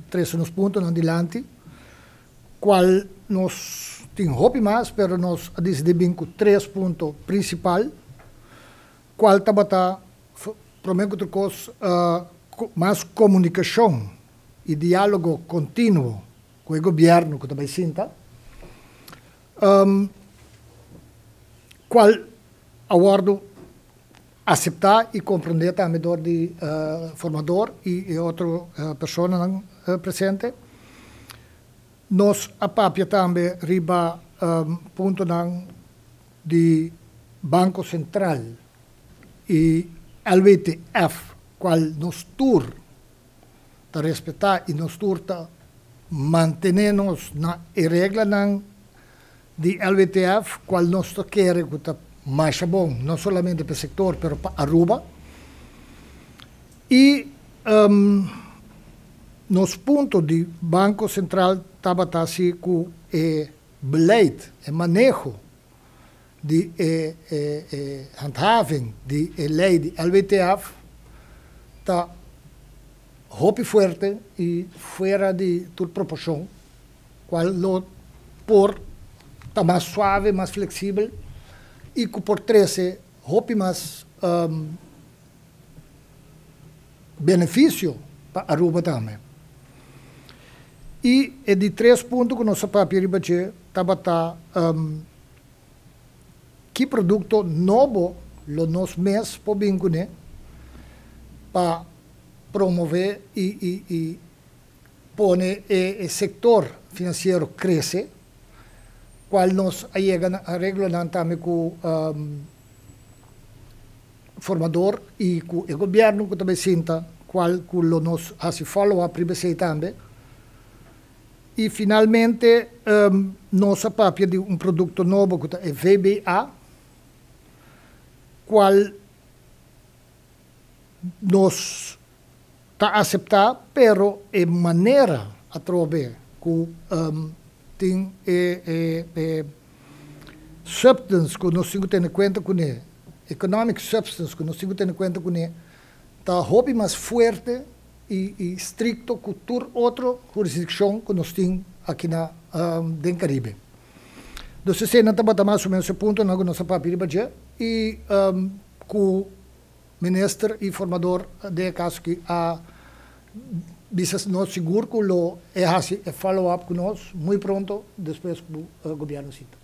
trese nos puntonan dilanti, cual nos tin hopi mas, pero nos a dicidi bin cu tres punto principal, cual tabata prome cu tur cos mas comunicacion y dialogo continuo cu e gobierno cu ta bay sinta, cual a wordo acepta y comprende tambe door di formador y e otro personanan presente. Nos a papia tambe riba puntonan di Banco Central y LWTF, cual nos tur ta respeta y nos tur ta mantene nos na e reglanan di LWTF, cual nos ta kere cu ta masha bon, no solamente pa e sector, pero pa Aruba. Y nos punto di Banco Central tabata asi cu e beleid, e maneho di e handhaving di e ley di LWTF ta hopi fuerte y fuera di tur proporcion, cual lo por ta mas suave, mas flexibel y cu por trece hopi mas beneficio pa Aruba tambe. Y e di tres punto cu nos a papia riba dje tabata ki producto nobo lo nos mes por bin cune pa promove y pone e sector financiero crece, cual nos a yega na areglonan tambe cu formador y cu e gobierno cu ta bay sinta, cual cu lo nos haci follow up riba esey tambe. Y finalmente nos a papia di un producto nobo cu ta e VBA, cual nos ta acepta, pero e manera atrobe cu tin e substance cu nos tin cu tene cuenta cune, economic substance cu nos tin cu tene cuenta cune, ta hopi mas fuerte y stricto cu tur otro jurisdiccion cu nos tin aki na den Caribe. Dus esey nan tabata mas o menos e puntonan cu nos a papia riba dje y cu minister y formador den e caso aki a bisa nos sigur cu lo e haci e follow up cu nos muy pronto despues cu gobierno sinta.